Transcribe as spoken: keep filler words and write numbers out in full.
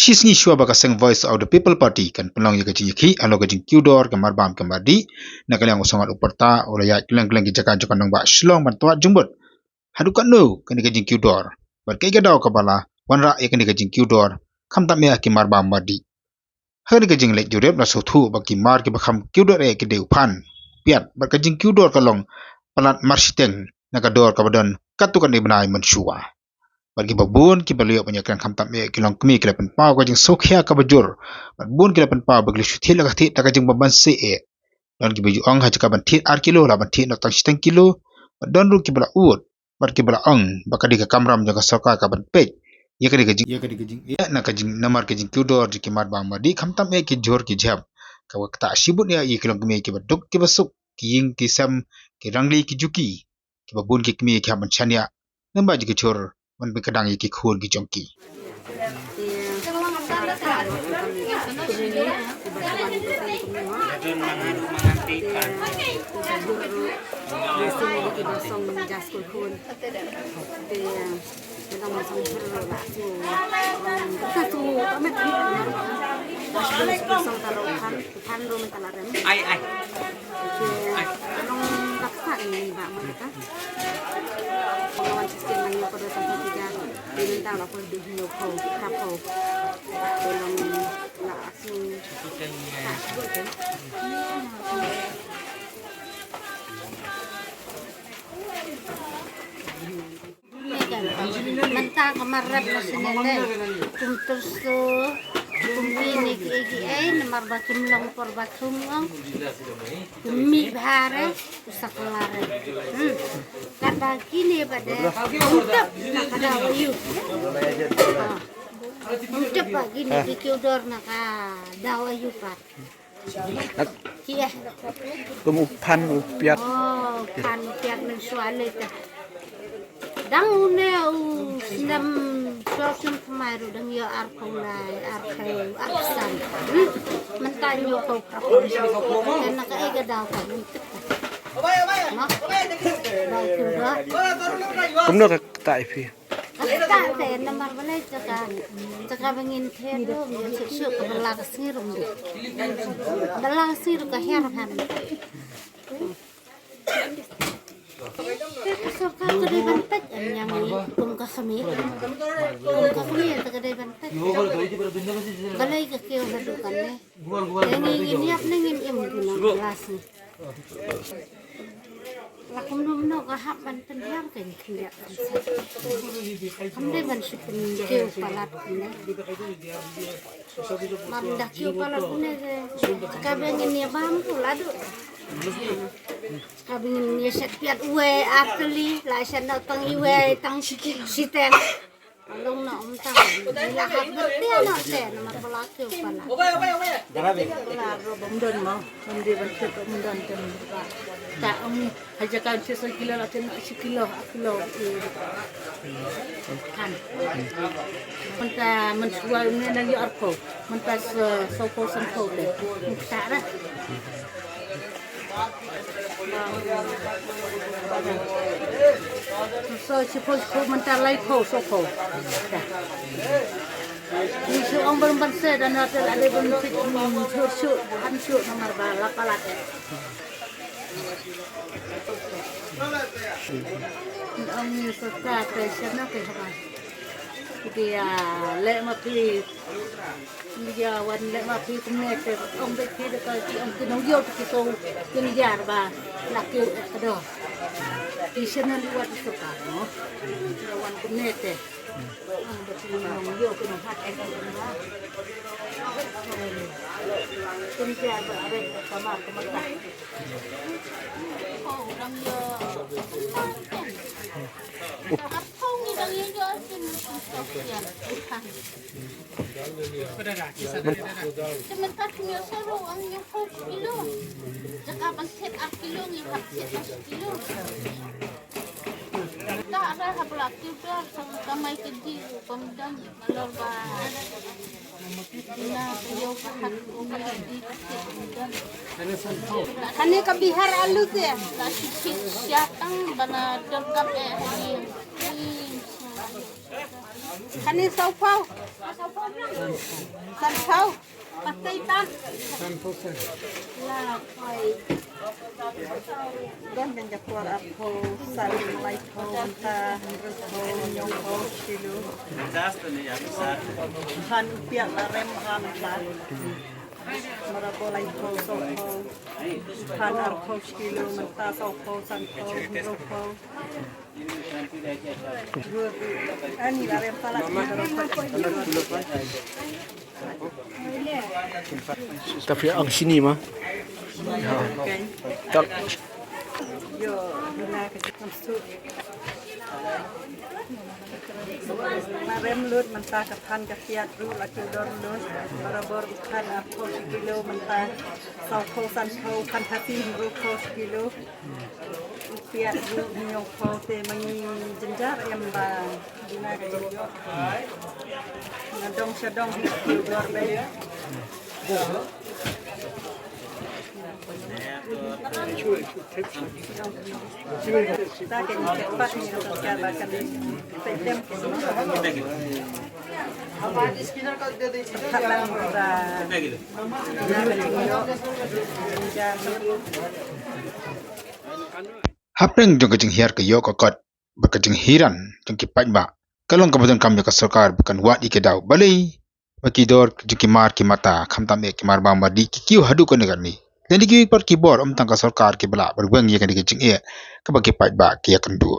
Ki sngi shuwa ba ka seng Voice of the People Party kan pynlong ïa ka jingïakhih halor ka jingkiew dor ki marbam ki mardih, na ka liang u Sanghat u Pyrta u la ïaid kylleng kylleng ki jaka jong ka nongbah Shillong ban twad jingmut haduh katno kane ka jingkiew dor bad kaei ka daw kaba la wanrah ïa kane ka jingkiew dor khamtam eh ki marbam mardih. Ha kane ka jingleit jurip la sngewthuh ba ki mar kiba kham kiew dor eh ki dei u phan, u piat bad ka jingkiew dor ka long palat marshiteng na ka dor kaba don katto katne bnai mynshuwa. Bad kiba bun kiba la ïoh ban ïakren khamtam eh ki longkmie ki la pynpaw ka jingsngewkhia kaba jur. Bad bun ki la pynpaw ba ki la shu thied la ka thied da ka jingbabanse eh. Don kiba ju ong ha jaka ban thied ar kilo la ban thied noh tang shiteng kilo. Bad don ruh kiba la ud bad kiba la ong ba ka dei ka kamram jong ka sorkar ka ban peit ïa ka dei ka jing ïa ka dei ka jing ïa na ka jing namar ka jingkiew dor jong ki marbam mardih khamtam eh ki jhur ki jhep. Ka wa kata shibun ïa ïa ki longkmie kiba duk kiba suk, ki ïing ki sem, ki rangli ki juki, kiba bun ki kmie ki hap ban shaniah. Namar jong ki jhur ban pynkyndang ïa ki khun ki jong ki. Ai, ai. Mynta ka mar rep ka sene ne. Kum tyrso, kum wi ne ki ei ki ei, namar ba kim long por ba thung ong. Kum mih bha re, u sakla re. Hmm. Katba kine ba de, kum tep na ka daw ayu. Ah. Kum tep ba kine ki kiew dor na ka daw ayu pat. Kum u phan u piat. Oh, phan u piat mynshuwa lei te. Dang une u snem shuwa snem thymmai ruh dang ïoh arphew lai, arphew, arphew san. Hmm? Mynta ïoh phew, arphew. Te na kaei ka daw ka kum tep. Mo? Daw kum da. Kumno ka ktah ïa phi? Ka ktah te namar balei jaka, jaka ba ngin thied ruh, ngin thied shuh ka ba la ka sngi ruh. Ba la ka sngi ruh ka hiar han. Te ka sorkar ka dei ban peit ïa ngi kum ka kmie. Kum ka kmie te ka dei ban peit. Balei ka kiew haduh kane. Te ngi ngin ïap ne ngin im ki nong la sngi. La kumno kumno ka hap ban pynhiar ka ïa ki ïa kan sa. Kam dei ban shu pynkiew palat kumne. Mam da kiew palat kumne ke. Ka ba ngin ïa bam ku la duh. Ka ba ngin ïa shet piat uwei ar tylli, la shet noh tang iwei tang shiteng. Long noh um tang. Ngi la hap ban tiar noh te namar ba la kiew palat. Palat ruh bym don mo. Ym dei ban thied ruh ym don te. Ta ong ha jaka thied san kilo la thied shi kilo, ar kilo. Kan. Mynta mynshuwa ne nang ïoh arphew. Mynta sa, saw phew san phew te. Mynta dah. Sa shiphew, shiphew mynta laiphew, sawphew. Ni shu ong ban ban se dan na te la dei ban fit, mm, shu shu han shu namar ba la palat. Ong ni sa ta te sha na te haba. Ki ïa leh ma phi. Ïa wan leh ma phi kumne te ong beit phi da ka ki ong ki nongïoh te ki to kin ïar ba la kiew eh ka dor. Ki shen na liwat ki sorkar no. Ïa wan kumne te. Ong beit ki nongïoh ki nonghat eh ka dor ba. Kin ïar ba are ka mar ka mar ka. Te mynta ki ïoh sha ruh ang ïoh phew kilo. Jaka ban thied ar kilo ngi hap thied ar kilo. Ta ra hap la ki ber sa ka mai ka di u pam dam nalor ba. Ina ka ïoh ka hat u mai ka di ka thied u dam. Kane ka bihar alu te. La shi shi siatang bana dam kam eh hani. Kane saw phew. San phew. Patei tan. San phew sen. La phew. Don bynta kwar arphew, san lai phew, mynta hynriew phew, hynñiew phew shi kilo. Phan piat la rem ha mynta. Marabor lai phew, saw phew. Phan arphew shi kilo, mynta saw phew, san phew, hynriew phew. Tapi ang sini mah. Tak. Yo, na ka jikam su. Marem lut mynta ka phan ka piat ruh la ki dor lut. Barabor u phan arphew shi kilo mynta. Saw phew san phew, phan khasi hynriew phew shi kilo. Piat ruh hynñiew phew te ma ngi jynjar em ba duna ka jingïoh. Na dong sha dong hi ki dor lei. Ta ke ni ke pat ni ka ka ba ka ni. Pe tem ke ni. Pat lang ba. Duna ka jingïoh. Jynjar. Hapdeng jong ka jinghiar ka ïoh ka kot bad ka jinghiran jong ki paidbah, ka long kaba donkam ïa ka sorkar ba kan wad ïa ki daw balei ba ki dor jong ki mar ki mata, khamtam eh ki mar bam mar dih, ki kiew haduh kane kane. Lane ki pat ki bor, ym tang ka sorkar kiba lah ban weng ïa kane ka jingeh kaba ki paidbah ki ïakynduh.